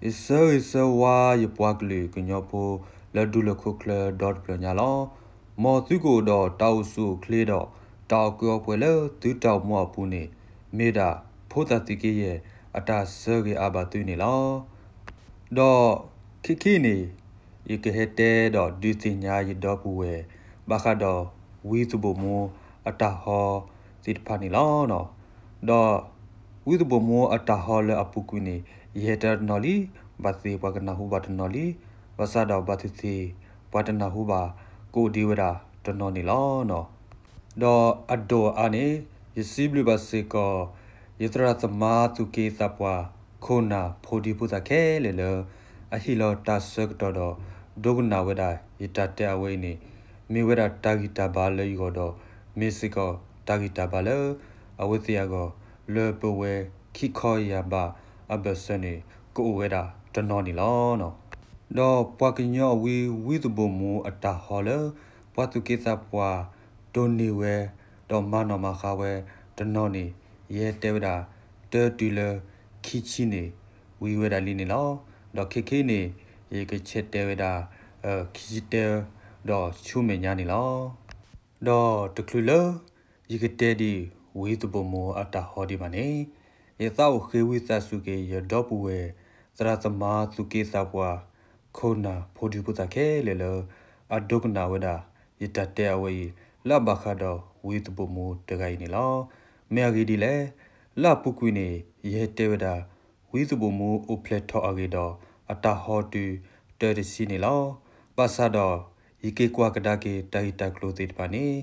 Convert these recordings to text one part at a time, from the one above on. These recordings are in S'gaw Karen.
ယဆၢဂ့ၤဆၢဝါယပှၤကလုာ်ကညီဖိလၢဒူလၢၢ်ခိၣ်ချၢဒီတဖျၢၣ်ညါလီၤ. မ်သုကအိၣ်ဒီးတၢ်အိၣ်ဆူၣ်အိၣ်ချ့ဒီး တၢ်အီၣ်ကုးအီပှဲၤလၢသုတၢ်အိၣ်မူအပူၤန့ၣ် မ့ၢ်ဒၣ်ဖိသၣ်သုးက့ယဲၢ်အတၢ်ဆၢဂ့ၤအါဘၣ်သုန့ၣ်လီၤ. ဒီးခဲခဲအံၤန့ၣ် ယကဟဲတဲဒီးဒုးသ့ၣ်ညါယဒီပုၢ်ဝဲၢ် ဘၣ်ဃးဒီးဝံသဘိၣ်မူအတၢ်ဟီသ့ၣ်တဖၣ်န့ၣ်လီၤ. ဒီးဝံသဘိၣ်မူအတၢ်ဟီလၢအပူၤကွံာ်န့ၣ် ယဟဲတဲတနီၤလံ, ဘၣ်သ့ၣ်ပှၤကနၢ်ဟူဘၣ်တနီၤလံ, ဘၣ်ဆၣ်ဒီးဘၣ်သ့ၣ်သ့ၣ် ပှၤတနၢ်ဟူဘၣ်ကအိၣ်ဒံးဝဲဒၣ်တနီၤန့ၣ်လီၤ. ဒီးအဒိၣ်အါန့ၣ် ယစံးဘျုးဘၣ်စ့ၢ်ကီး ယသရၣ်သမါသူၣ်က့သးပှၢ် ခိၣ်နၢ်ဖိဒံဖိသၣ်ခဲလၢာ်လၢ အဟ့ၣ်လီၤတၢ်ဆၢကတီၢ်ဒီး ဒိကနၣ်ဝဲဒၣ်ယတၢ်တဲအဝဲအံၤန့ၣ် မ့ၢ်ဝဲဒၣ်တၢ်ဂံၢ်တၢ်ဘါလၢယဂီၢ်ဒီး မ့ၢ်စ့ၢ်ကီးတၢ်ဂံၢ်တၢ်ဘါလၢ အဝဲသ့ၣ်အဂီၢ် လၢပဝဲခံခီယၢ်ဘးအဘၢၣ်စၢၤန့ၣ် ကအိၣ်ဝဲဒၣ်တနီၤန့ၣ်လီၤ. ဒီးပှၤကညီအဝံ ဝံသဘိၣ်မူအတၢ်ဟီလၢ ပှၤသူၣ်က့သးပှၢ်ဒိးန့ၢ်ဝဲ ဒီးမၤနီၣ်မၤဃါဝဲတနီၤန့ၣ် ယဟဲတဲဝဲဒၣ် တၢတုၤလၢခံဆံန့ၣ် ဝံၤဝဲဒၣ်လံန့ၣ်လီၤ. ဒီးခဲခဲအံၤန့ၣ် ယကဆဲးတဲဝဲဒၣ် ခံဆံတၢ ဒီးဆူမဲာ်ညါန့ၣ်လီၤ. ဒီးတချုးလၢ ယကတဲဒံးဝံသဘိၣ်မူအတၢ်ဟီဒံးဘၣ်န့ၣ် ယသးအိၣ်ဃ့ဝံသးစူၤက့ၤ ယဒီပုၢ်ဝဲၢ် သရၣ်သမါသူၣ်က့သးပှၢ် ခိၣ်နၢ်ဖိဒံဖိသၣ်ခဲလၢာ်လၢ အဒိကနၣ်ဝဲဒၣ် ယတၢ်တဲအဝဲအံၤ လၢအဘၣ်ဃးဒီးဝံသဘိၣ်မူတဂၤအံၤန့ၣ်လီၤ. မ့ၢ်အဂ့ၢ်ဒ်လဲၣ်, လၢအပူၤကွံာ်န့ၣ် ယဟဲတဲဝဲဒၣ် ဝံသဘိၣ်မူအိၣ်ဖျဲၣ်ထီၣ်အဂ့ၢ်ဒီး အတၢ်ဟီတုၤတၢတဆံန့ၣ်လီၤ. ဘၣ်ဆၣ်ဒီး ယက့ၤကွၢ်ကဒါက့ၤတၢ်ဂ့ၢ်တၢ်ကျိၤသ့ၣ်တဖၣ်န့ၣ်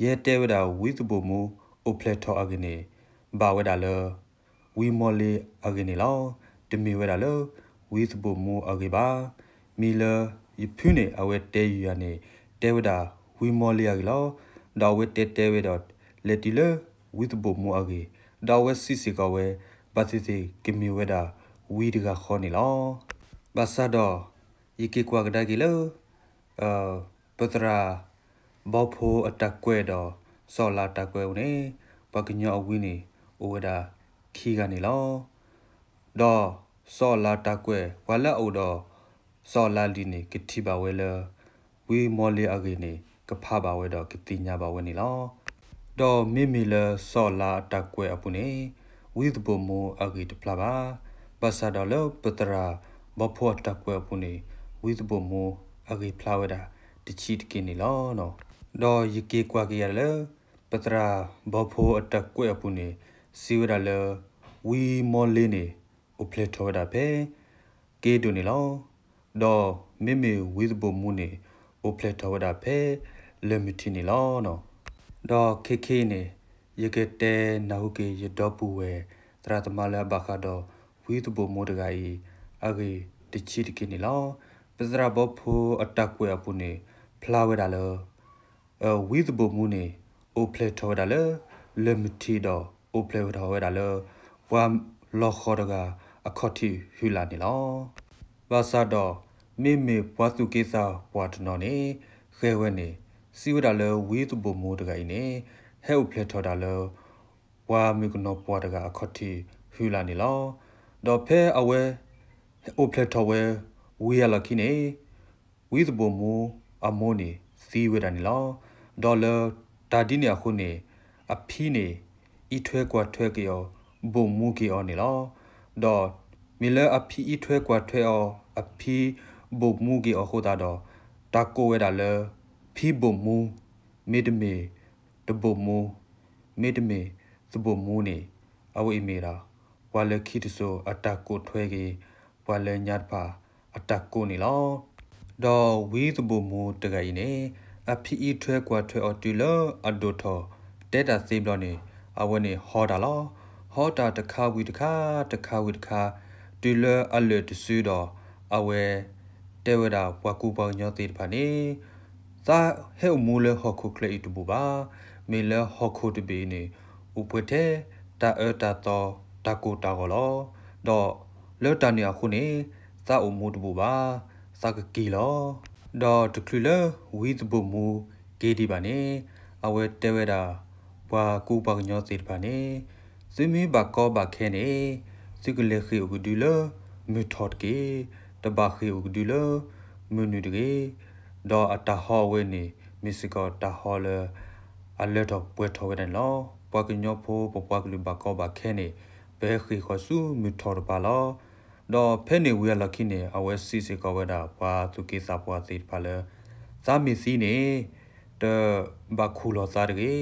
ယဟဲတဲဝဲဒၣ်ဝံသဘိၣ်မူအိၣ်ဖျဲၣ်ထီၣ်အဂ့ၢ်န့ၣ် ဘၣ်ဝဲဒၣ်လၢ ဝံမီလ့အဂ့ၢ်န့ၣ်လီၤ. တမ့ၢ်ဝဲဒၣ်လၢ ဝံသဘိၣ်မူအဂ့ၢ်ဘၣ်. မ့ၢ်လၢယဖုန့ၣ် အဝဲတဲယၤန့ၣ် တဲဝဲဒၣ်ဝံမီလ့အဂ့ၢ်လီၤ. ဒီးအဝဲတဲတဲဝဲဒီး လဲၤတုၤလၢ ဝံသဘိၣ်မူအဂ့ၢ်, ဒီးအဝဲစံးစ့ၢ်ကီးဝဲ ဘၣ်သ့ၣ်သ့ၣ်ကမ့ၢ်ဝဲဒၣ်ဝံတဂၤဃီန့ၣ်လီၤ. ဘၣ်ဆၣ်ဒီး ယက့ၤကွၢ်ကဒါက့ၤလၢ ပသရၣ်ဘီဖိအတၢ်ကွဲးဒီး စီၤအၤလးတၢ်ကွဲးအအိၣ်န့ၣ် ပှၤကညီအဝံန့ၣ် အိၣ်ဝဲဒၣ်ခံဂၤန့ၣ်လီၤ. ဒီးစီၤအၤလးတၢ်ကွဲး ပှၤလၢအအိၣ်ဒီး စီၤအၤလးလံာ်န့ၣ် ကထံၣ်ဘၣ်ဝဲလၢ ဝံမီလ့အဂ့ၢ်န့ၣ် ကဖးဘၣ်ဝဲဒီးကသ့ၣ်ညါဘၣ်ဝဲန့ၣ်လီၤ. ဒီးမ့မ့ၢ်လၢစီၤအၤလးအတၢ်ကွဲးအပူၤန့ၣ် ဝံသဘိၣ်မူအဂ့ၢ်တဖျါဘၣ်. ဘၣ်ဆၣ်ဒီးလၢပသရၣ်ဘီဖိအတၢ်ကွဲးအပူၤန့ၣ် ဝံသဘိၣ်မူအဂ့ၢ်ဖျါဝဲဒၣ်တဆံးတက့ၢ်န့ၣ်လီၤ. ဒီးယက့ၤကွၢ်က့ၤယၤလၢ ပသရၣ်ဘီဖိအတၢ်ကွဲးအပူၤန့ၣ် စံးဝဲဒၣ်လၢ ဝံမီလ့န့ၣ် အိၣ်ဖျဲၣ်ထီၣ်ဝဲဒၣ်ဖဲ က့ဒိၣ်န့ၣ်လီၤ. ဒီးမ့မ့ၢ်ဝံသဘိၣ်မူန့ၣ် အိၣ်ဖျဲၣ်ထီၣ်ဝဲဒၣ်ဖဲ လၢၢ်မုၢ်ထံးန့ၣ်လီၤ. ဒီးခဲခဲအံၤန့ၣ် ယကတဲနၢ်ဟူက့ၤယဒီပုၢ်ဝဲၢ် သရၣ်သမါလၢအဘၣ်ဃးဒီး ဝံသဘိၣ်မူတဂၤအံၤ အဂ့ၢ်တဆံးတက့ၢ်န့ၣ်လီၤ. ပသရၣ်ဘီဖိအတၢ်ကွဲးအပူၤန့ၣ် ဖျါဝဲဒၣ်လၢ ဝံသဘိၣ်မူန့ၣ် အိၣ်ဖျဲၣ်ထီၣ်ဝဲဒၣ်လၢ လၢၢ်မုၢ်ထံးဒီး အိၣ်ဖျဲၣ်ထီၣ်ဝဲဒၣ်လၢ ပှၤလီၤဃီၤတဂၤအခီၣ်ထံးဟုလၢ်န့ၣ်လီၤ. ဘၣ်ဆၣ်ဒီး မ့မ့ၢ်ပှၤသူၣ်က့သးပှၢ်တနီၤန့ၣ် ဃဲၤဝဲန့ၣ် စံးဝဲဒၣ်လၢဝံသဘိၣ်မူတဂၤအံၤန့ၣ် ဟဲအိၣ်ဖျဲၣ်ထီၣ်ဒၣ်လၢ ပှၤမုၣ်ကနီၤပှၢ်တဂၤအခီၣ်ထံးဟုလၢ်န့ၣ်လီၤ. ဒီးဖဲအဝဲ အိၣ်ဖျဲၣ်ထီၣ်ဝဲ ဝံၤအလီၢ်ခံန့ၣ် ဝံသဘိၣ်မူအမိၢ်န့ၣ်သံဝဲဒၣ်န့ၣ်လီၤ. ဒီးလၢတၢ်ဒ်န့ၣ်အဃိန့ၣ် အဖံန့ၣ် အံးထွဲကွၢ်ထွဲက့ၤအီၤ ဘိၣ်မူက့ၤအီၤန့ၣ်လီၤ. ဒီးမ့ၢ်လၢအဖံအံးထွဲကွၢ်ထွဲအီၤ အဖံဘိၣ်မူက့ၤအီၤအဃိသတးဒီး တၢ်ကိးဝဲဒၣ်လၢ ဖံဘိၣ်မူ မ့တမ့ၢ် တဘိၣ်မူ မ့တမ့ၢ်သဘိၣ်မူန့ၣ် အဝဲအံၤမ့ၢ်ဒၣ် ပှၤလၢခံတစိၤအတၢ်ကိးထွဲက့ၤ ပှၤလၢညါတဖၣ်အတၢ်ကိးန့ၣ်လီၤ. ဒီးဝံသဘိၣ်မူတဂၤအံၤန့ၣ် အဖံအံးထွဲကွၢ်ထွဲအီၤတုၤလၢအဒိၣ်ထီၣ် တဲတၢ်သ့ဘျီန့ၣ် အဝဲန့ၣ်ဟီတၢ်လီၤ. ဟီတၢ်တခါဝံၤတခါ တခါဝံၤတခါ တုၤလၢအလၢာ်တစုဒီး အဝဲ တဲဝဲဒၣ်ပှၤကူပှၤကညီသ့ၣ်တဖၣ်န့ၣ် သးဟဲအိၣ်မူလၢဟီၣ်ခိၣ်ချၢအံၤတဘူၣ်ဘၣ်. မ့ၢ်လၢဟီၣ်ခိၣ်တဘ့ၣ်အံၤန့ၣ် အိၣ်ပှဲၤထဲတၢ်အၢတၢ်သီ တၢ်ကိၢ်တၢ်ဂီၤလီၤ. ဒီးလၢတၢ်န့ၣ်အဃိန့ၣ် သးအိၣ်မူတဘူၣ်ဘၣ်, သးကက့ၤလီၤ. ဒီးတချုးလၢဝံသဘိၣ်မူက့ၤဒံးဘၣ်န့ၣ် အဝဲတဲဝဲဒၣ် ပှၤကူပှၤကညီသ့ၣ်တဖၣ်န့ၣ် သုမ့ၢ်ဘၣ်ကီဘၣ်ခဲန့ၣ် သုကလဲၤဃ့ၢ်အိၣ်ကဒုလၢ မုၢ်ထီၣ်တက့ၢ်. တဘၣ်ဃ့ၢ်အိၣ်ကဒုလၢမုၢ်နုာ်တဂ့ၤ. ဒီးအတၢ်ဟီအဝဲန့ၣ် မ့ၢ်စ့ၢ်ကီးတၢ်ဟီလၢ အလၢထီၣ်ပှဲၤထီၣ်ဝဲဒၣ်န့ၣ်လီၤ. ပှၤကညီဖိ ပပှၤကလုာ်ဘၣ်ကီဘၣ်ခဲန့ၣ် ပဟဲဃ့ၢ်ဃီၤဆူမုၢ်ထီၣ်တကပၤလီၤ. ဒီးဖဲန့ၣ်ဝံၤအလီၢ်ခံန့ၣ် အဝဲစံးစ့ၢ်ကီးဝဲဒၣ် ပှၤသူၣ်က့သးပှၢ်သ့ၣ်တဖၣ်လၢ သးမ့ၢ်သံန့ၣ် တဘၣ်ခူၣ်လီၤသးတဂ့ၤ,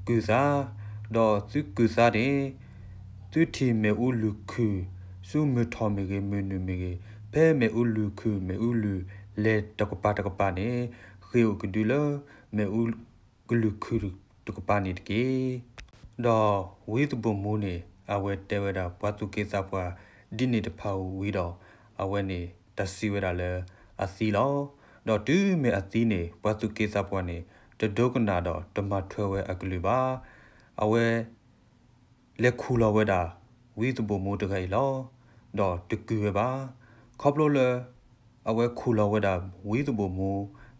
ကုၢ်သး, ဒီးသုကုၢ်သးန့ၣ် သုထံၣ်မ့ၣ်အူလုၢ်ခုၣ် ဆူမုၢ်ထီၣ်မ့ၢ်ဂ့ၤ မုၢ်နုာ်မ့ၢ်ဂ့ၤ, ဖဲမ့ၣ်အူလုၢ်ခုၣ် မ့ၣ်အူလုၢ်လဲၤတကပၤတကပၤန့ၣ် ဃ့ၢ်အိၣ်ကဒုလၢ မ့ၣ်အူကလုၢ်ခုၣ်တကပၤန့ၣ်တက့ၢ်. ဒီးဝံသဘိၣ်မူန့ၣ် အဝဲတဲဝဲဒၣ် ပှၤသူၣ်က့သးပှၢ် ဒ်န့ၣ်တဖၣ်ဝံၤဒီး အဝဲန့ၣ်တၢ်စံးဝဲဒၣ်လၢ အသံလီၤ. ဒီးတုၤမ့ၢ်အသံန့ၣ် ပှၤသူၣ်က့သးပှၢ်န့ၣ် တဒိကနၣ်ဒီးတမၤထွဲဝဲအကလုၢ်ဘၣ်. အဝဲ လဲၤခူၣ်လီၤဝဲဒၣ် ဝံသဘိၣ်မူတဂၤအံၤလီၤ. ဒီးတကုၢ်ဝဲဘၣ်. ခီဖျိလၢ အဝဲခူၣ်လီၤဝဲဒၣ် ဝံသဘိၣ်မူ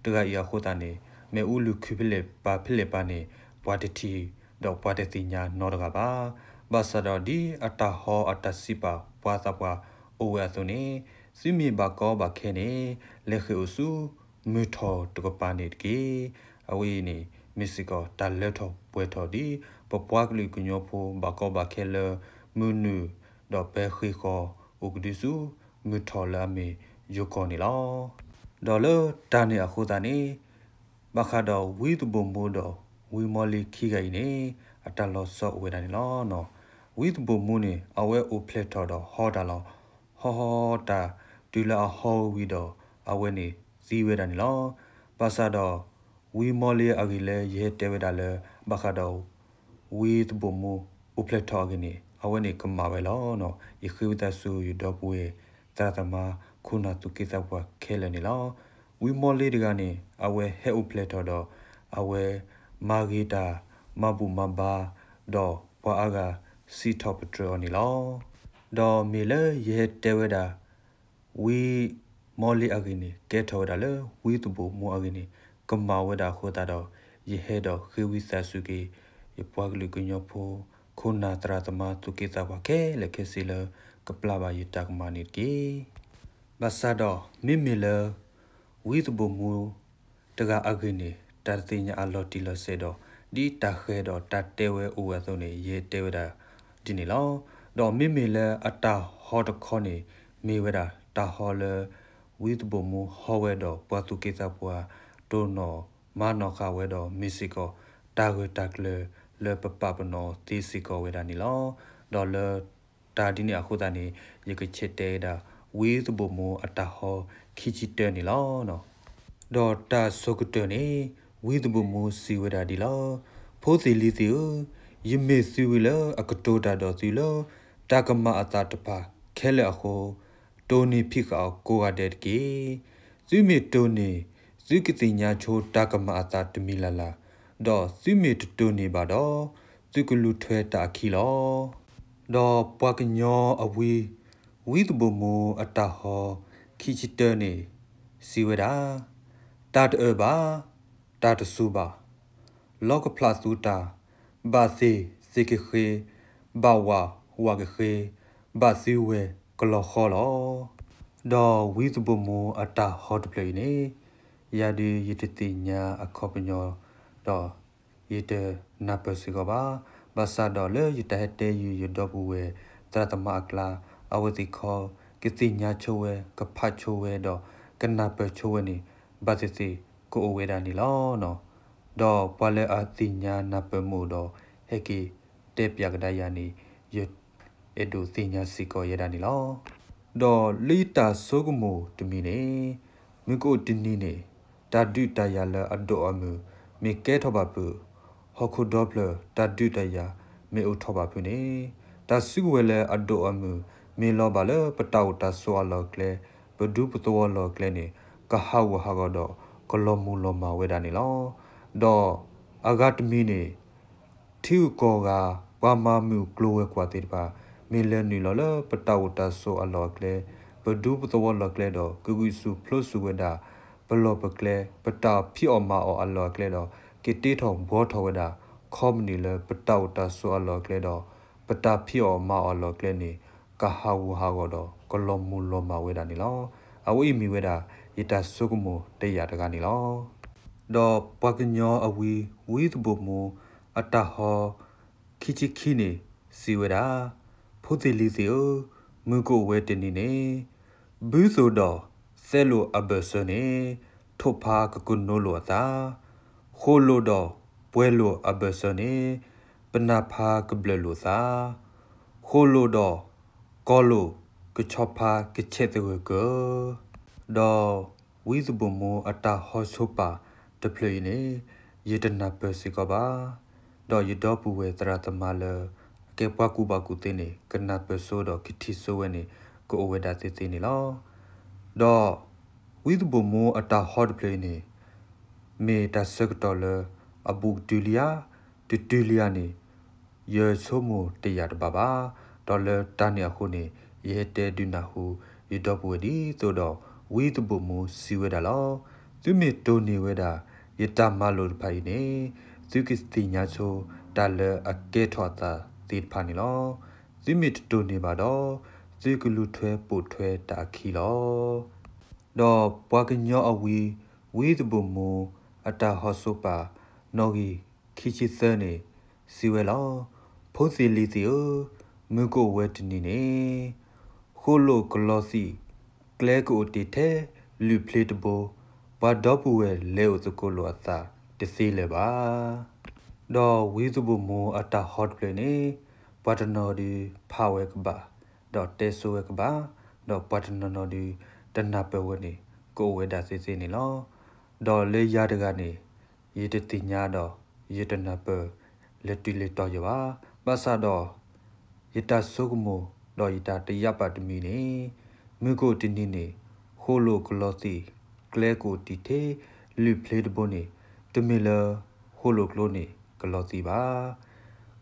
တဂၤအံၤအဃိသတးန့ၣ် မ့ၣ်အူလုၢ်ခုၣ်ဖဲလဲၣ်ပၤဖဲလဲၣ်ပၤန့ၣ် ပှၤတထံၣ် ဒီးပှၤတသ့ၣ်ညါနီတဂၤဘၣ်. ဘၣ်ဆၣ်ဒီးဒ်အတၢ်ဟီအတၢ်စံးပာ်ပှၤသးပှၢ်အိၣ်ဝဲအသိးန့ၣ် သုမ့ၢ်ဘၣ်ကီဘၣ်ခဲန့ၣ် လဲၤဃ့ၢ်အိၣ်ဆူ မုၢ်ထီၣ်တကပၤန့ၣ်တက့ၢ်. အဝဲအံၤန့ၣ် မ့ၢ်စ့ၢ်ကီးတၢ်လၢထီၣ်ပှဲၤထီၣ်ဒ် ပပှၤကလုာ်ကညီဖိဘၣ်ကီဘၣ်ခဲလၢ မုၢ်နုာ် ဒီးပဟဲဃ့ၢ်ဃီၤအိၣ်ကဒုဆူ မုၢ်ထီၣ်လၢအမ့ၢ်ယိၤကီၢ်န့ၣ်လီၤ. ဒီးလၢတၢ်န့ၣ်အဃိသတးန့ၣ် ဘၣ်ဃးဒီးဝံသဘိၣ်မူဒီးဝံမီလ့ခံဂၤအံၤန့ၣ် အတၢ်လီၤဆီအိၣ်ဝဲဒၣ်န့ၣ်လီၤ. ဝံသဘိၣ်မူန့ၣ် အဝဲအိၣ်ဖျဲၣ်ထီၣ်ဒီးဟီတၢ်လီၤ. ဟီဟီတၢ် တုၤလၢအဟီဝံၤဒီး အဝဲန့ၣ်သံဝဲဒၣ်န့ၣ်လီၤ. ဘၣ်ဆၣ်ဒီး ဝံမီလ့အဂ့ၢ်လၢယဟဲတဲဝဲဒၣ်လၢ ဘၣ်ဃးဒီး ဝံသဘိၣ်မူအိၣ်ဖျဲၣ်ထီၣ်အဂ့ၢ်န့ၣ် အဝဲန့ၣ်ကမၣ်ဝဲလီၤ. ယဃ့ဝံသးစူၤယဒီပုၢ်ဝဲၢ် သရၣ်သမါ ခိၣ်နၢ်သူၣ်က့သးပှၢ်ခဲလၢာ်န့ၣ်လီၤ. ဝံမီလ့တဂၤန့ၣ် အဝဲဟဲအိၣ်ဖျဲၣ်ထီၣ်ဒီး အဝဲမၤဂ့ၤတၢ် မၤဘူၣ်မၤဘါ ဒီးပှၤအါဂၤစံးထီၣ်ပတြၢၤအီၤန့ၣ်လီၤ. ဒီးမ့ၢ်လၢယဟဲတဲဝဲဒၣ် ဝံမီလ့အဂ့ၢ်န့ၣ် ကဲထီၣ်ဝဲဒၣ်လၢဝံသဘိၣ်မူအဂ့ၢ်န့ၣ် ကမၣ်ဝဲဒၣ်အဃိသတးဒီး ယဟဲဒီးဃ့ဝံသးစူၤက့ၤ ယပှၤကလုာ်ကညီဖိ ခိၣ်နၢ်သရၣ်သမါသူၣ်က့သးပှၢ်ခဲလၢာ်ခဲဆ့လၢ ကပျၢ်ဘၣ်ယတၢ်ကမၣ်န့ၣ်တက့ၢ်. ဘၣ်ဆၣ်ဒီး မ့မ့ၢ်လၢ ဝံသဘိၣ်မူ တဂၤအဂ့ၢ်န့ၣ် တၢ်တသ့ၣ်ညါအလီၤတံၢ်လီၤဆဲးဒီး ဒ်တၢ်ဃဲၤဒီးတၢ်တဲဝဲအိၣ်ဝဲအသိးန့ၣ် ယတဲဝဲဒၣ်ဒ်န့ၣ်လီၤ. ဒီးမ့မ့ၢ်လၢအတၢ်ဟီတခီန့ၣ် မ့ၢ်ဝဲဒၣ်တၢ်ဟီလၢ ဝံသဘိၣ်မူဟီဝဲဒီးပှၤသူၣ်က့သးပှၢ် တိၢ်နီၣ်မၤနီၣ်ဃာ်ဝဲဒီးမ့ၢ်စ့ၢ်ကီး တၢ်ဂၢၢ်တၢ်ကျၢၤလၢပပာ်ပနီၣ်သ့စ့ၢ်ကီးဝဲဒၣ်န့ၣ်လီၤ. ဒီးလၢ တၢ်ဒ်န့ၣ်အဃိသတးန့ၣ် ယကဆဲးတဲဝဲဒၣ် ဝံသဘိၣ်မူအတၢ်ဟီခံဆံတၢန့ၣ်လီၤ. ဒီးတၢ်ဆိကတၢၢ်န့ၣ် ဝံသဘိၣ်မူစံးဝဲဒၣ်ဒ်လီၤ. ဖိသ့ၣ်လံၤသ့ၣ်ဧၢ, ယမ့ၢ်သုဝံၤလၢအကတိၤတၢ်ဒီးသုလၢ တၢ်ကမၣ်အသးတဖၣ်ခဲလၢာ်အဃိ, တိၢ်န့ၢ်ဖံးဃာ်အီၤကိးဂၤဒဲးတက့ၢ်. သုမ့ၢ်တိၢ်န့ၢ် သုကသ့ၣ်ညါဆိတၢ်ကမၣ်အသးတမံၤလၢ်လၢ်, ဒီးသုမ့ၢ်တတိၢ်န့ၢ်ဘၣ်ဒီး သုကလူၤထွဲတၢ်အခံလီၤ. ဒီးပှၤကညီအဝံ ဝံသဘိၣ်မူအတၢ်ဟီခံဆံတၢန့ၣ် စံးဝဲဒၣ်, တၢ်တအၢၣ်ဘၣ်, တၢ်တစူၤဘၣ်, လီကဖျးသူတၢ်, ဘၣ်သ့ၣ်သ့ၣ်ကဃ့, ဘၣ်ဝးဝးကဃ့, ဘၣ်သုဝဲၤကလီၤဃီလီၤ. ဒီးဝံသဘိၣ်မူအတၢ်ဟီတဖျၢၣ်အံၤန့ၣ် ယၤဒုးယတသ့ၣ်ညါအခီပညီ ဒီး ယတနၢ်ပၢၢ်စ့ၢ်ကီးဘၣ်. ဘၣ်ဆၣ်ဒီးလၢယတၢ်ဟဲတဲယုာ်ယဒီပုၢ်ဝဲၢ်သရၣ်သမါအကျါ, အဝဲသ့ၣ်ခီ ကသ့ၣ်ညါဆိဝဲ, ကဖးဆိဝဲဒီး ကနၢ်ပၢၢ်ဆိဝဲန့ၣ် ဘၣ်သ့ၣ်သ့ၣ်ကအိၣ်ဝဲဒၣ်န့ၣ်လီၤ. ဒီးပှၤလၢအသ့ၣ်ညါနၢ်ပၢၢ်မ့ၢ်အိၣ်ဒီး ဟဲက့ၤတဲပၠးကဒါယၤန့ၣ် ယအဲၣ်ဒိးသ့ၣ်ညါစ့ၢ်ကီးယဲဒၣ်န့ၣ်လီၤ. ဒီးလၢယတၢ်ဆိကမိၣ်တမံၤန့ၣ် မုၢ်ကအိၣ်တနံၤန့ၣ် တၢ်ဒုးတၢ်ယၤလၢအဒိၣ်အမုၢ် မ့ၢ်ကဲထီၣ်ဘၣ်ဖုး, ဟီၣ်ခိၣ်ဒီဖျၢၣ်တၢ်ဒုးတၢ်ယၤ မ့ၢ်အိၣ်ထီၣ်ဘၣ်ဖုးန့ၣ်, တၢ်စုကဝဲၤလၢအဒိၣ်အမုၢ် မ့ၢ်လီၤဘၣ်လၢပတၢ်အိၣ်တၢ်ဆိးအလီၢ်အကျဲ, ပဒူပသဝီလီၢ်အကျဲန့ၣ် ကဟးဂူာ်ဟးဂီၤဒီး ကလီၤမုၢ်လီၤမၢ်ဝဲဒၣ်န့ၣ်လီၤ. ဒီးအဂၤတမံၤန့ၣ် ထံဂုၤကီၢ်ဂၤ ပှၤမၤမုၢ်ကျိၤဝဲၤကွာ်သ့ၣ်တဖၣ် မ့ၢ်လဲၤနုာ်လီၤလၢပတၢ်အိၣ်တၢ်ဆိးအလီၢ်အကျဲ, ပဒူပသဝီလီၢ်အကျဲဒီး ကဂုာ်ဆူၣ်ဖျိးဆူၣ်ဝဲဒၣ် ပလီၢ်ပကျဲ, ပတၢ်ဖံးအီၣ်မၤအီၣ်အလီၢ်အကျဲဒီး ကတ့ထီၣ်ဘှီထီၣ်ဝဲဒၣ် ခီပနံၣ်လၢပတၢ်အိၣ်တၢ်ဆိးအလီၢ်အကျဲဒီး ပတၢ်ဖံးအီၣ်မၤအီၣ်အလီၢ်အကျဲန့ၣ် ကဟးဂူာ်ဟးဂီၤဒီး ကလီၤမူၤလီၤမၢ်ဝဲဒၣ်န့ၣ်လီၤ. အဝဲအံၤမ့ၢ်ဝဲဒၣ် ယတၢ်ဆိကမိၣ်တယာ်တဂၤန့ၣ်လီၤ. ဒီးပှၤကညီအဝံ ဝံသဘိၣ်မူ အတၢ်ဟီ ခံဆံခံန့ၣ် စံးဝဲဒၣ်, ဖိသ့ၣ်လံၤသ့ၣ်ဧၢ, မုၢ်ကအိၣ်ဝဲတနံၤန့ၣ် ဘုသိၣ်ဒီးသဲလိာ်အဘၢၣ်စၢၤန့ၣ် ထိၣ်ဖးကကနိလိာ်အသး, ဃိာ်လိာ်ဒီးပှဲၤလိာ်အဘၢၣ်စၢၤန့ၣ် ပနၢ်ဖးကဘျၢၣ်လိာ်သး, ဃိာ်လိာ်ဒီးကီလိာ်ကဆီဖါကဆဲးသဂၢၢ်ကၢၢ်, ဒီးဝံသဘိၣ်မူအတၢ်ဟီဆိပာ်တဖျၢၣ်အံၤန့ၣ် ယတနၢ်ပၢၢ်စ့ၢ်ကီးဘၣ်. ဒီးယဒီပုၢ်ဝဲၢ်သရၣ်သမါလၢ အကဲပှၤကူၣ်ဘၣ်ကူၣ်သ့န့ၣ် ကနၢ်ပၢၢ်ဆိဒီးကထံၣ်ဆိဝဲန့ၣ် ကအိၣ်ဝဲဒၣ်သ့သ့န့ၣ်လီၤ. ဒီးဝံသဘိၣ်မူအတၢ်ဟီတဖျၢၣ်အံၤန့ၣ် မ့ၢ်တၢ်ဆၢကတီၢ်လၢအဘူးကတုၤလံဧါ, တတုၤလံဧါန့ၣ် ယဆိကမိၣ်တယာ်တဘၣ်ဘၣ်. ဒီးလၢတၢ်န့ၣ်အဃိန့ၣ် ယဟဲတဲဒုးနၢ်ဟူ ယဒီပုၢ်ဝဲၢ်ဒ်သိးဒီး ဝံသဘိၣ်မူစံးဝဲဒၣ်လီၤ. သုမ့ၢ်တိၢ်န့ၢ်ဝဲဒၣ် ယတၢ်မၤလိာ်တဖၣ်အံၤန့ၣ် သုကသ့ၣ်ညါဆိ တၢ်လၢအကဲထီၣ်အသးသ့ၣ်တဖၣ်န့ၣ်လီၤ. သုမ့ၢ်တတိၢ်န့ၢ်ဘၣ်ဒီး သုကလူၤထွဲပိာ်ထွဲတၢ်အခံလီၤ. ဒီးပှၤကညီအဝံ ဝံသဘိၣ်မူ အတၢ်ဟီဆိပာ် နီၣ်ဂံၢ်ခံဆံသၢန့ၣ် စံးဝဲလီၤ. ဖိသ့ၣ်လံၤသ့ၣ်ဧၢ, မုၢ်ကအိၣ်ဝဲတနံၤန့ၣ် ဃိာ်လိာ်ကလီၤသံၣ် ကျဲကအိၣ်တ့ၢ်ထဲ လုၢ်ဖျ့တဘိ, ပှၤဒီပုၢ်ဝဲၢ်လဲၤအိၣ်သကိးလိာ်အသးတသ့လၢၤဘၣ်. ဒီးဝံသဘိၣ်မူအတၢ်ဟီတဖျၢၣ်န့ၣ် ပှၤတနီၤဒုးဖးဝဲကဘၣ်, ဒီးတဲဆိဝဲကဘၣ်, ဒီးပှၤတနီၤနီၤဒုး တနၢ်ပၢၢ်ဝဲန့ၣ် ကအိၣ်ဝဲဒၣ်သ့သ့န့ၣ်လီၤ. ဒီးလၢယၤတဂၤန့ၣ် ယတသ့ၣ်ညါဒီး ယတနၢ်ပၢၢ် လဲၤတုၤလဲၤတီၤယၤဘၣ်. ဘၣ်ဆၣ်ဒီး ယတၢ်ဆိကမိၣ် ဒီးယတၢ်တယာ်ပာ်တမံၤန့ၣ် မုၢ်ကအိၣ်တနံၤန့ၣ် ဃိာ်လိာ်ကလီၤသံၣ် ကျဲကအိၣ်တ့ၢ်ထဲ လုၢ်ဖျ့တဘိန့ၣ် တမ့ၢ်လၢ ဃိာ်လိာ်ကျိန့ၣ် ကလီၤသံၣ်ဘၣ်.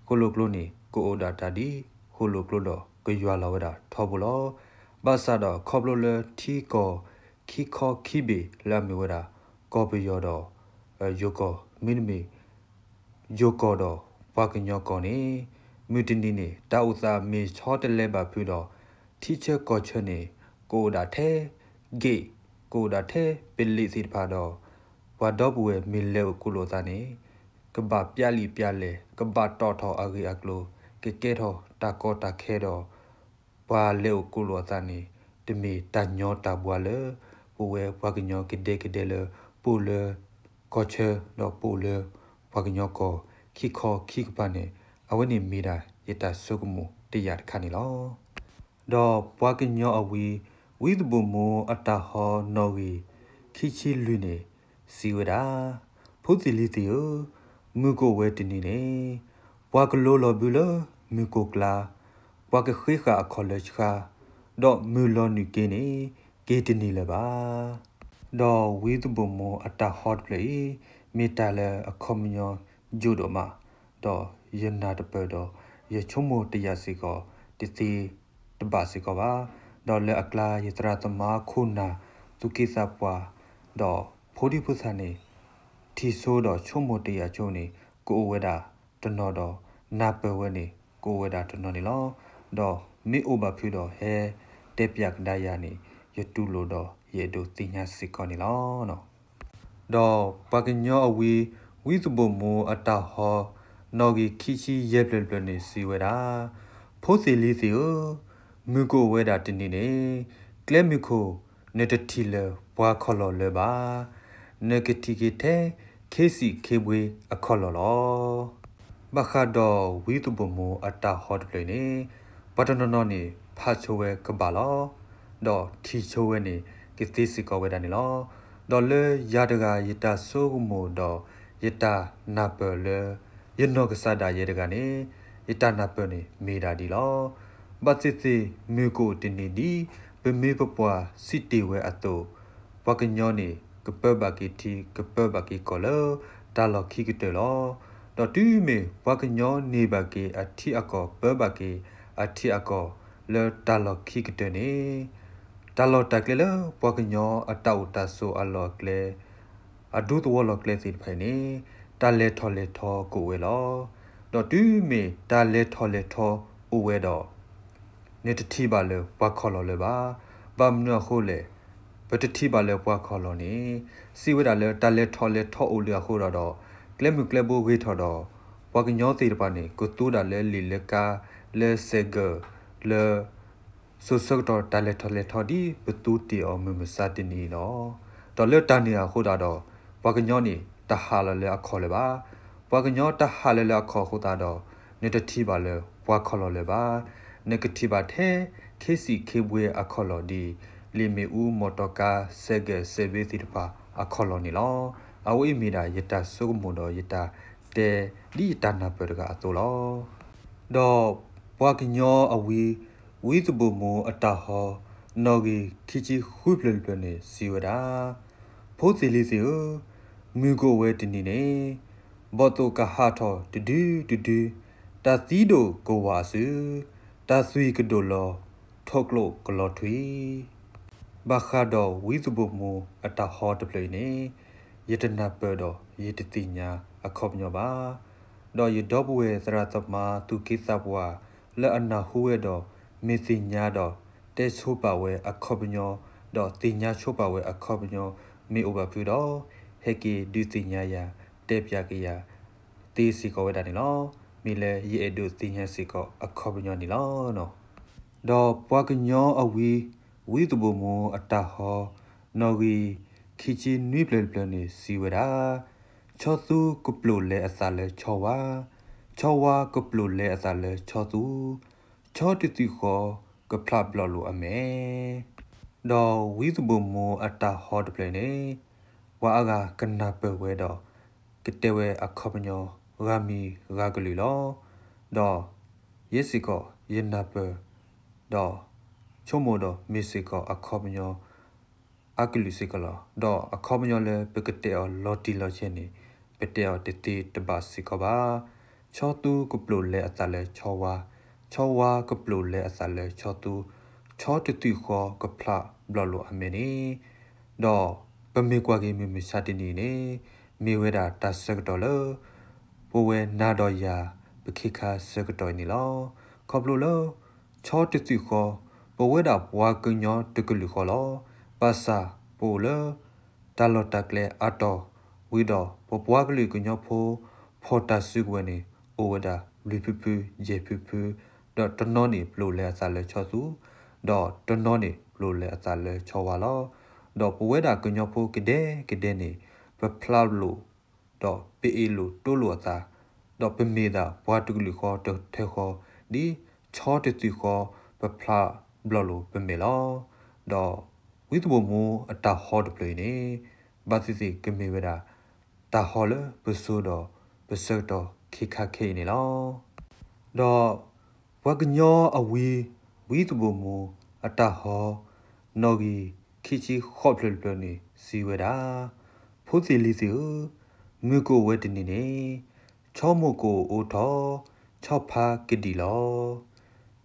ဃိာ်လိာ်ကျိန့ၣ် ကအိၣ်ဒၣ်တၢ်ဒ်ဃိာ်လိာ်ကျိဒီး ကယွၤလီၤဝဲဒၣ်ထီဘိလီၤ. ဘၣ်ဆၣ်ဒီးခီဖျိလၢထံကီၢ်ခံခီခံဘ့ၣ်လၢအမ့ၢ်ဝဲဒၣ် ကီၢ်ပယီၤဒီး ယိၤကီၢ် မ့တမ့ၢ် ယိၤကီၢ်ဒီးပှၤကညီကီၢ်န့ၣ် မုၢ်တနံၤန့ၣ် တၢ်အိၣ်သးမ့ၢ်ဆီတလဲဘၣ်ဖုးဒီး ထံဆၢကီၢ်ဆၢန့ၣ် ကအိၣ်ဒၣ်ထဲ gate ကအိၣ်ဒၣ်ထဲ ပလ့းသ့ၣ်တဖၣ်ဒီး ပှၤဒီပုၢ်ဝဲၢ်မ့ၢ်လဲၤအိၣ်သကိးလိာ်အသးန့ၣ် ကဘၣ်ပျၢ်လံာ်ပျၢ်လဲၢ် ကဘၣ်တီၣ်ထီၣ်အဂ့ၢ်အကျိၤ ကကဲထီၣ်တၢ်ကီတၢ်ခဲဒီး ပှၤလဲၤအိၣ်သကိးလိာ်အသးန့ၣ် တမ့ၢ်တၢ်ညီတၢ်ဘှါလၢ ပဝဲပှၤကညီကဒဲကဒဲလၢ ပအိၣ်လၢကီၢ်ဆၢ ဒီးပအိၣ်လၢပှၤကညီကီၢ် ခံခီခံကပၤန့ၣ် အဝဲန့ၣ်မ့ၢ်ဒၣ်ယတၢ်ဆိကမိၣ်တယာ်တခါန့ၣ်လီၤ. ဒီးပှၤကညီအဝံ ဝံသဘိၣ်မူအတၢ်ဟီနီၣ်ဂံၢ်ခံဆံလွံၢ်န့ၣ် စံးဝဲဒၣ်, ဖိသ့ၣ်လံၤသ့ၣ်ဧၢ, မုၢ်ကအိၣ်ဝဲတနံၤန့ၣ် ပှၤကလိလီၤဘုလၢမုၢ်ကိၢ်ကျါ, ပှၤကဃ့ဃာ်အခီၣ်လၢဆှါ, ဒီးမုၢ်လီၤနုာ်က့န့ၣ် က့ၤတန့ၢ်လၢၤဘၣ်. ဒီးဝံသဘိၣ်မူအတၢ်ဟီတဖျၢၣ်အံၤ မ့ၢ်တၢ်လၢအခီပညီယိာ်ဒိၣ်မး, ဒီးယနၢ်တပၢၢ်ဒီး ယဆိကမိၣ်တယာ်စ့ၢ်ကီး တသ့တဘၣ်စ့ၢ်ကီးဘၣ်. ဒီးလၢအကျါ ယသရၣ်သမါခိၣ်နၢ် သူၣ်က့သးပှၢ် ဒီးဖိဒံဖိသၣ်န့ၣ် ထံၣ်ဆိဒီးဆိကမိၣ်တယာ်ဆိန့ၣ် ကအိၣ်ဝဲဒၣ်တနီၤဒီး နၢ်ပၢၢ်ဝဲန့ၣ် ကအိၣ်ဝဲဒၣ်တနီၤန့ၣ်လီၤ. ဒီးမ့ၢ်အိၣ်ဘၣ်ဖုးဒီးဟဲတဲပၠးကဒါယၤန့ၣ် ယတူၢ်လိာ်ဒီးယအဲၣ်ဒိးသ့ၣ်ညါစ့ၢ်ကီးန့ၣ်လီၤ. ဒီးပှၤကညီအဝံ ဝံသဘိၣ်မူအတၢ်ဟီ နီၣ်ဂံၢ်ခံဆံယဲၢ်ဖျၢၣ်တဖျၢၣ်န့ၣ်စံးဝဲဒၣ်, ဖိသ့ၣ်လံၤသ့ၣ်ဧၢ, မုၢ်ကအိၣ်ဝဲဒၣ်တနံၤန့ၣ် ကျဲမုၢ်ခိၣ် နတထံၣ်လၢၤပှၤခီၣ်လီၢ်လၢၤဘၣ်. နကထံၣ်က့ၤထဲ ခ့စံၣ်ခ့ဘှ့အခီၣ်လီၢ်လီၤ. ဘၣ်ဃးဒီးဝံသဘိၣ်မူအတၢ်ဟီတဖျၢၣ်အံၤန့ၣ် ပှၤတနီၤနီၤန့ၣ် ဖးဆိဝဲကဘၣ်လီၤ. ဒီးထံၣ်ဆိဝဲန့ၣ် ကသ့စ့ၢ်ကီးဝဲဒၣ်န့ၣ်လီၤ. ဒီးလၢယၤတဂၤယတၢ်ဆိကမိၣ်ဒီး ယတၢ်နၢ်ပၢၢ်လၢ ယနီၢ်ကစၢ်ဒၣ်ယဲတဂၤန့ၣ် ယတၢ်နၢ်ပၢၢ်န့ၣ်မ့ၢ်ဒၣ်ဒ်လီၤ. ဘၣ်သ့ၣ်သ့ၣ် မုၢ်ကအိၣ်တနံၤဒ် ပမိၢ်ပပှၢ်စံးတ့ၢ်ဝဲအသိး, ပှၤကညီန့ၣ် ကပၢဘၣ်က့ၤထံ ကပၢဘၣ်က့ၤကီၢ်လၢတၢ်လီၢ်ခံကတၢၢ်လီၤ. ဒီးတုၤမ့ၢ်ပှၤကညီန့ၢ်ဘၣ်က့ၤအထံအကီၢ် ပၢဘၣ်က့ၤအထံအကီၢ်လၢတၢ်လီၢ်ခံကတၢၢ်န့ၣ် တၢ်လီၢ်တၢ်ကျဲလၢပှၤကညီအတၢ်အိၣ်တၢ်ဆိးအလီၢ်အကျဲ အဒူသဝီလီၢ်ကျဲသ့ၣ်တဖၣ်အံၤန့ၣ် တၢ်လဲၤထီၣ်လဲၤထီကအိၣ်ဝဲလီၤ. ဒီးတုၤမ့ၢ်တၢ်လဲၤထီၣ်လဲၤထီအိၣ်ဝဲဒီး နတထံၣ်ဘၣ်လၢပှၤခီၣ်လီၢ်လၢၤဘၣ်. ဘၣ်မနုၤအဃိလဲၣ်, ပတထံၣ်ဘၣ်လၢပှၤခီၣ်လီၢ်န့ၣ် စံးဝဲဒၣ်လၢတၢ်လဲၤထီၣ်လဲၤထီအိၣ်လၢအဃိဒီး, ကျဲမုၢ်ကျဲဘိဂ့ၤထီၣ်ဒီး ပှၤကညီသ့ၣ်တဖၣ်န့ၣ် ကသူဒၣ်လၢလံာ်လၢကါ လၢစဲးကၢး လၢ စိၤဆၢကတီၢ်တၢ်လဲၤထီၣ်လဲၤထီဒ်ပသူတ့ၢ်အီၤမုၢ်မဆါတနံၤအံၤလီၤ. ဒီးလၢတၢ်န့ၣ်အဃိသတးဒီး ပှၤကညီန့ၣ်တဟးလီၤလၢအခီၣ်လၢၤဘၣ်. ပှၤကညီတဟးလီၤလၢအခီၣ်အဃိသတးဒီး နတထံၣ်ဘၣ်လၢပှၤခီၣ်လီၢ်လၢၤဘၣ်. နကထံၣ်ဘၣ်ထဲ ခ့စံၣ်ခ့ဘှ့အခီၣ်လီၢ်ဒ် လံာ်မ့ၣ်အူ မီၣ်တီၢ်ကါ စဲးကၢး စဲးဘ့သ့ၣ်တဖၣ်အခီၣ်လီၢ်န့ၣ်လီၤ. အဝဲအံၤမ့ၢ်ဒၣ်ယတၢ်ဆိကမိၣ်ဒီးယတၢ်တဲဒ်ယတၢ်နၢ်ပၢၢ်တဂၤအသိးလီၤ. ဒီးပှၤကညီအဝံ ဝံသဘိၣ်မိၤအတၢ်ဟီ နီၣ်ဂံၢ်ခံဆံဃုဖျၢၣ်တဖျၢၣ်န့ၣ် စံးဝဲဒၣ်, ဖိသ့ၣ်လံၤသ့ၣ်ဧၢ, မုၢ်ကအိၣ်ဝဲတနံၤန့ၣ် ဘီၣ်သိၣ်ကဟးထီၣ်တဒုတဒု, တၢ်သံဒိၣ်ကဝးအစု, တၢ်သွံၣ်ကဒိၣ်လီၤ, ထိၣ်ကျိၣ်ကလီၤထွံ ဘၣ်ဃးဒီးဝံသဘိၣ်မိၤအတၢ်ဟီတဖျၢၣ်အံၤန့ၣ် ယတနၢ်ပၢၢ်ဒီးယတသ့ၣ်ညါအခီပညီဘၣ်. ဒီးယဒီပုၢ်ဝဲၢ်သရၣ်သမါသူၣ်က့သးပှၢ်လၢအနၢ်ဟူဝဲဒီး မ့ၢ်သ့ၣ်ညါဒီးတဲဆိပာ်ဝဲအခီပညီ, ဒီးသ့ၣ်ညါဆိပာ်ဝဲအခီပညီ မ့ၢ်အိၣ်ဘၣ်ဖုဒီး ဟဲက့ၤဒုးသ့ၣ်ညါယၤ တဲပၠးက့ၤယၤ သ့စ့ၢ်ကီးဝဲဒၣ်န့ၣ်လီၤ. မ့ၢ်လၢယအဲၣ်ဒိးသ့ၣ်ညါစ့ၢ်ကီးအခီပညီန့ၣ်လီၤ. ဒီးပှၤကညီအဝံ ဝံသဘိၣ်မိၤအတၢ်ဟီ နီၣ်ဂံၢ်ခံဆံနွံဖျၢၣ်တဖျၢၣ်န့ၣ် စံးဝဲဒၣ်, ဆီသူကပျိာ်လဲအသးလၢဆီဝါ, ဆီဝါကပျိာ်လဲအသးလၢဆီသူ, ဆီတသွံၣ်ဃီကဖျးဘျီၣ်လိာ်အမဲာ်. ဒီးဝံသဘိၣ်မိၤအတၢ်ဟီတဖျၢၣ်န့ၣ် ပှၤအါဂၤကနၢ်ပၢၢ်ဝဲဒီး ကတဲဝဲအခီပညီ ဂၤမံၤဂၤကလုာ်လီၤ. ဒီးယဲစ့ၢ်ကီး ယနၢ်ပၢၢ် ဒီးဆိကမိၣ်ဒီးမ့ၢ်စ့ၢ်ကီးအခီပညီ အကလုာ်စ့ၢ်ကီးလီၤ. ဒီးအခီပညီလၢပကတဲအီၤလီၤတံၢ်လီၤဆဲးန့ၣ် ပတဲအီၤတသ့တဘၣ်စ့ၢ်ကီးဘၣ်. ဆီသူကပျိာ်လဲအသးလၢဆီဝါ, ဆီဝါကပျိာ်လဲအသးလၢဆီသူ, ဆီတသွံၣ်ဃီကဖျးဘျီၣ်လိာ်အမဲာ်န့ၣ် ဒီးပမ့ၢ်ကွၢ်က့ၤမုၢ်မဆါတနံၤန့ၣ် မ့ၢ်ဝဲဒၣ်တၢ်ဆၢကတီၢ်လၢ ပဝဲနၤဒီးယၤ ပခ့ခါဆၢကတီၢ်အံၤန့ၣ်လီၤ. ခီဖျိလၢ ဆီတသွံၣ်ဃီ ပဝဲဒၣ်ပှၤကညီတကလုာ်ဃီလီၤ. ဘၣ်ဆၣ်ပအိၣ်လၢ တၢ်လီၢ်တၢ်ကျဲအါတီၤ ဝံၤဒီးပပှၤကလုာ်ကညီဖိ ဖီၣ်တၢ်စုကဝဲၤန့ၣ် အိၣ်ဝဲဒၣ်ဘျုးဖုဖု ယဲၢ်ဖုဖု, ဒီးတနီၤန့ၣ်ပျိာ်လဲအသးလၢဆီသူ, ဒီးတနီၤန့ၣ်ပျိာ်လဲအသးလၢဆီဝါလီၤ. ဒီးပဝဲဒၣ်ကညီဖိကဒဲကဒဲန့ၣ် ပဖျးလိာ် ဒီးပအ့ၣ်လိာ်တိလိာ်အသး, ဒီးပမ့ၢ်ဒၣ်ပှၤတကလုာ်ဃီတထၢဃီ, ဒ်ဆီတသွံၣ်ဃီ ပဖျးဘျီၣ်လိာ်ပမဲာ်လီၤ. ဒီးဝံသဘိၣ်မိၤအတၢ်ဟီတဖျၢၣ်အံၤန့ၣ် ဘၣ်သ့ၣ်သ့ၣ်ကမ့ၢ်ဝဲဒၣ် တၢ်ဟီလၢပစိၤဒီးပဆၢကတီၢ်ခ့ခါခဲအံၤန့ၣ်လီၤ. ဒီးပှၤကညီအဝံ ဝံသဘိၣ်မိၤအတၢ်ဟီ နီၣ်ဂံၢ်ခံဆံဃိးဖျၢၣ်တဖျၢၣ်န့ၣ် စံးဝဲဒၣ်, ဖိသ့ၣ်လံၤသ့ၣ်ဧၢ, မုၢ်ကအိၣ်ဝဲတနံၤန့ၣ် ဆီမိၢ်ကအိၣ်အိးထီၣ် ဆီဖါကဒံၣ်လီၤ.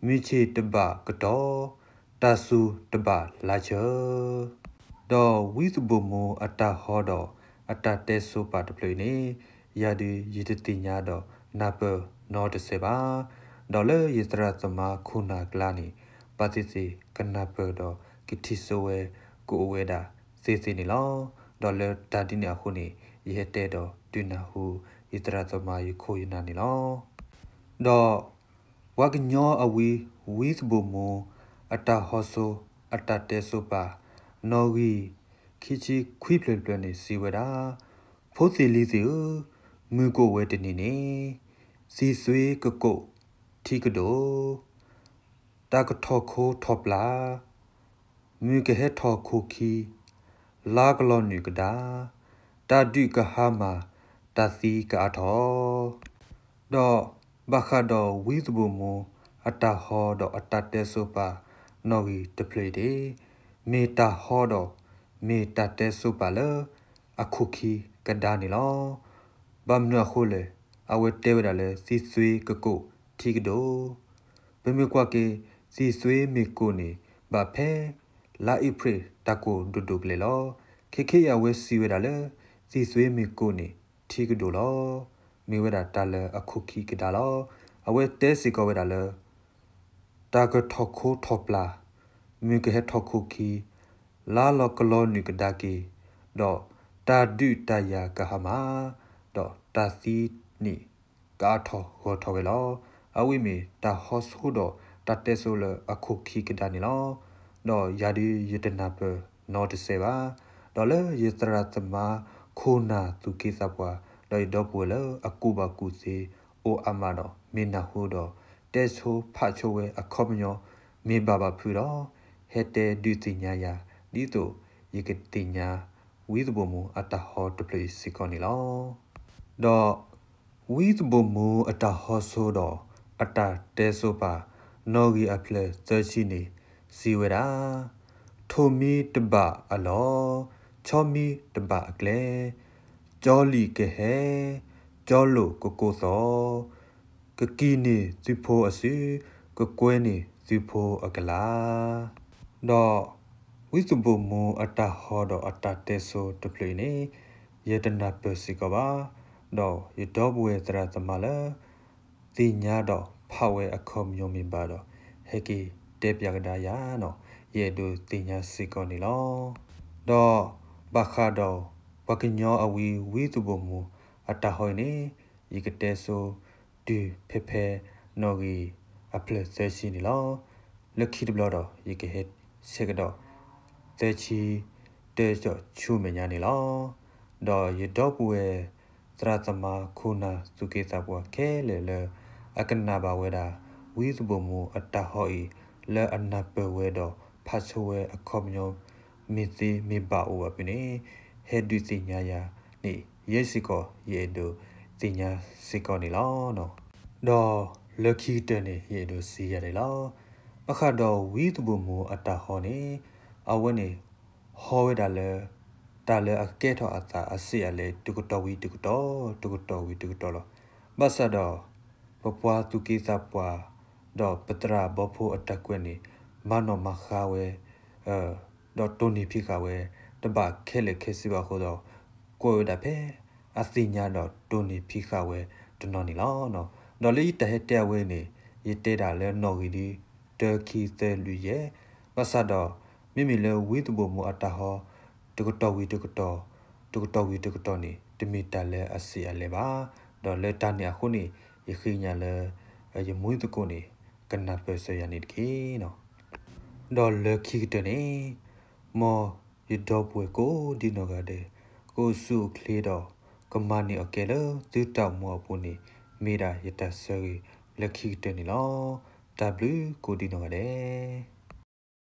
မုၢ်ဆ့ၣ်တဘၣ်ကတီၢ် တၢ်စူၤတဘၣ်လါဆၢ ဒီးဝံသဘိၣ်မိၤအတၢ်ဟီဒီးအတၢ်တဲဆိပာ်တဖျၢၣ်အံၤန့ၣ် ယၤဒုးယတသ့ၣ်ညါဒီးနၢ်ပၢၢ်နီတစဲးဘၣ်. ဒီးလၢယသရၣ်သမါခိၣ်နၢ်ကျါန့ၣ် ဘၣ်သ့ၣ်သ့ၣ်ကနၢ်ပၢၢ်ဒီးကထံၣ်ဆိဝဲကအိၣ်ဝဲဒၣ်သ့သ့န့ၣ်လီၤ. ဒီးလၢတၢ်ဒ်န့ၣ်အဃိန့ၣ် ယဟဲတဲဒီးဒုးနၢ်ဟူ ယသရၣ်သမါယခိၣ်ယနၢ်န့ၣ်လီၤ. ဒီးပှၤကညီအဝံ ဝံသဘိၣ်မိၤ အတၢ်ဟီဆိ အတၢ်တဲဆိပာ် နီၣ်ဂံၢ်ခံဆံခွံဖျၢၣ်တဖျၢၣ်န့ၣ် စံးဝဲဒၣ်, ဖိသ့ၣ်လံၤသ့ၣ်ဧၢ, မုၢ်ကအိၣ်ဝဲတနံၤန့ၣ် သံသွ့ကကိးထံကဒိၣ် တၢ်ကထီၣ်ခိထီၣ်ပျၢ် မုၢ်ကဟဲထီၣ်ခိၣ်ခံ လါကလီၤနုာ်ကဒါ တၢ်ဒုးကဟါမၢ် တၢ်သံကအါထီၣ် ဒီးဘၣ်ဃးဒီးဝံသဘိၣ်မိၤ အတၢ်ဟီဒီးအတၢ်တဲဆိပာ် နီၣ်ဂံၢ်တဖျၢၣ်အံၤန့ၣ် မ့ၢ်တၢ်ဟီဒီး မ့ၢ်တၢ်တဲဆိပာ်လၢ အခိၣ်ခံကဒါန့ၣ်လီၤ. ဘၣ်မနုၤအဃိလဲၣ်, အဝဲတဲဝဲဒၣ်လၢ သံသွ့ကကိးထံကဒိၣ် ပမ့ၢ်ကွၢ်က့ၤ သံသွ့မ့ၢ်ကိးန့ၣ် ဘၣ်ဖဲ လါအ့ဖြ့ၣ်တၢ်ကိၢ်ဒိၣ်ဒိၣ်ကလဲာ်လီၤ. ခဲခဲအံၤအဝဲစံးဝဲဒၣ်လၢ သံသွ့မ့ၢ်ကိးန့ၣ် ထံကဒိၣ်လီၤ. မ့ၢ်ဝဲဒၣ်တၢ်လၢအခိၣ်ခံကဒါလီၤ. အဝဲတဲစ့ၢ်ကီးဝဲဒၣ်လၢ တၢ်ကထီၣ်ခိထီၣ်ပျၢ်, မုၢ်ကဟဲထီၣ်ခိၣ်ခံ, လါလီၤကလီနုာ်ကဒါက့ၤ, ဒီးတၢ်ဒုးတၢ်ယၤကဟါမၢ်, ဒီးတၢ်သံန့ၣ်ကအါထီၣ်ဂီၢ်ထီၣ်ဝဲလီၤ. အဝဲမ့ၢ်တၢ်ဟီဆိဒီးတၢ်တဲဆိလၢအခိၣ်ခံကဒါန့ၣ်လီၤ. ဒီးယၤဒုးယတနၢ်ပၢၢ်နီတစဲးဘၣ်. ဒီးလၢယသရၣ်သမါခိၣ်နၢ်သူၣ်က့သးပှၢ် ဒီးယဒီပုၢ်ဝဲၢ်လၢအကူၣ်ဘၣ်ကူၣ်သ့အိၣ်အါမးဒီး မ့ၢ်နၢ်ဟူဒီး တဲဆိဖးဆိဝဲအခီပညီ မ့ၢ်ဘၣ်ဘၣ်ဖုးဒီး ဟဲတဲဒုးသ့ၣ်ညါယၤ ဒ်သိးယကသ့ၣ်ညါ ဝံသဘိၣ်မူအတၢ်ဟီတဖျၢၣ်အံၤစ့ၢ်ကီးန့ၣ်လီၤ. ဒီးဝံသဘိၣ်မူအတၢ်ဟီဆိဒီးအတၢ်တဲဆိပာ် နီၣ်ဂံၢ်အဖျၢၣ်သၢဆံန့ၣ် စံးဝဲဒၣ်, ထိၣ်မံတဘၣ်အလီၢ်, ဆီမံတဘၣ်အကျဲ, ကၠီလံာ်ကဟဲ, ကၠီလိာ်ကကိးသီ, ကကံၢ်န့ၢ်သုးဖိအစု, ကကွဲန့ၢ်သုးဖိအကလၤ. ဒီးဝံသဘိၣ်မူအတၢ်ဟီဒီးအတၢ်တဲဆိတဖျၢၣ်အံၤန့ၣ် ယတနၢ်ပၢၢ်စ့ၢ်ကီးဘၣ်. ဒီးယဒီပုၢ်ဝဲၢ်သရၣ်သမါလၢ သ့ၣ်ညါဒီးဖးဝဲအခီပညီမ့ၢ်ဘၣ်ဒီး ဟဲက့ၤတဲပၠးကဒါယၤန့ၣ် ယအဲၣ်ဒိးသ့ၣ်ညါစ့ၢ်ကီးန့ၣ်လီၤ. ဒီးဘၣ်ဃးဒီးပှၤကညီအဝံဝံသဘိၣ်မူအတၢ်ဟီအံၤန့ၣ် ယကတဲဆိ တုၤဖဲဖဲနီၣ်ဂံၢ်အဖျၢၣ်သၢဆံန့ၣ်လီၤ. လၢခံတဘျီဒီး ယကဟဲဆဲးကဒီး သၢဆံတၢကီၢ်ဆူမဲာ်ညါန့ၣ်လီၤ. ဒီးယဒီပုၢ်ဝဲၢ် သရၣ်သမါခိၣ်နၢ်သူၣ်က့သးပှၢ်ခဲလၢာ်လၢ အကနၣ်ဘၣ်ဝဲဒၣ် ဝံသဘိၣ်မူအတၢ်ဟီအံၤ လၢအနၢ်ပၢၢ်ဝဲဒီးဖးဆိဝဲအခီပညီ မ့ၢ်သ့မ့ၢ်ဘၣ်အိၣ်ဘၣ်ဖုးန့ၣ် ဟဲဒုးသ့ၣ်ညါယၤန့ၣ် ယဲစ့ၢ်ကီး ယအဲၣ်ဒိးသ့ၣ်ညါစ့ၢ်ကီးန့ၣ်လီၤ. ဒီးလၢခံကတၢၢ်န့ၣ် ယအဲၣ်ဒိးစံးယၤန့ၣ်လီၤ. ဘၣ်ဃးဒီးဝံသဘိၣ်မူအတၢ်ဟီန့ၣ် အဝဲန့ၣ် ဟီဝဲဒၣ်လၢ တၢ်လၢအကဲထီၣ်အသးအစ့ၢ်အလဲၢ် တကတီၢ်ဝံၤတကတီၢ်, တကတီၢ်ဝံၤတကတီၢ်လီၤ. ဘၣ်ဆၣ်ဒီး ပပှၤသူၣ်က့သးပှၢ် ဒီးပသရၣ်ဘီဖိအတၢ်ကွဲးန့ၣ် မၤနီၣ်မၤဃါဝဲ ဒီးတိၢ်နီၣ်ဖံးဃာ်ဝဲ တဘၣ်ခဲလၢာ်ခဲဆ့ဘၣ်အဃိဒီး ကွဲးဝဲဒၣ်ဖဲအသ့ၣ်ညါဒီးတိၢ်နီၣ်ဖံးဃာ်ဝဲတနီၤန့ၣ်လီၤ. ဒီးလၢယတၢ်ဟဲတဲအဝဲန့ၣ် ယတဲဒၣ်လၢနီၣ်ဂံၢ်ဒ် တၢ ခံ သၢ လွံၢ် ယဲၢ်, ဘၣ်ဆၣ်ဒီး မ့မ့ၢ်လၢဝံသဘိၣ်မူအတၢ်ဟီ တကတီၢ်ဝံၤတကတီၢ်, တကတီၢ်ဝံၤတကတီၢ်န့ၣ် တမ့ၢ်တၢ်လၢအစ့ၢ်အလဲၢ်ဘၣ်. ဒီးလၢတၢ်န့ၣ်အဃိန့ၣ် ယဃ့ကညးလၢ ယမူသကိးန့ၣ် ကနၢ်ပၢၢ်စၢၤယၤန့ၣ်တက့ၢ်. ဒီးလၢခံကတၢၢ်န့ၣ် မ်ယဒီပုၢ်ဝဲၢ်ကိးဒံနီၢ်ဂၤဒဲး ကအိၣ်ဆူၣ်အိၣ်ချ့ဒီး ကမၤန့ၢ်အီၣ်ကဲလၢသုတၢ်အိၣ်မူအပူၤန့ၣ် မ့ၢ်ဒၣ်ယတၢ်ဆၢဂ့ၤလၢခံကတၢၢ်န့ၣ်လီၤ. တၢ်ဘျုးကိးဒံနီၢ်ဂၤဒဲး.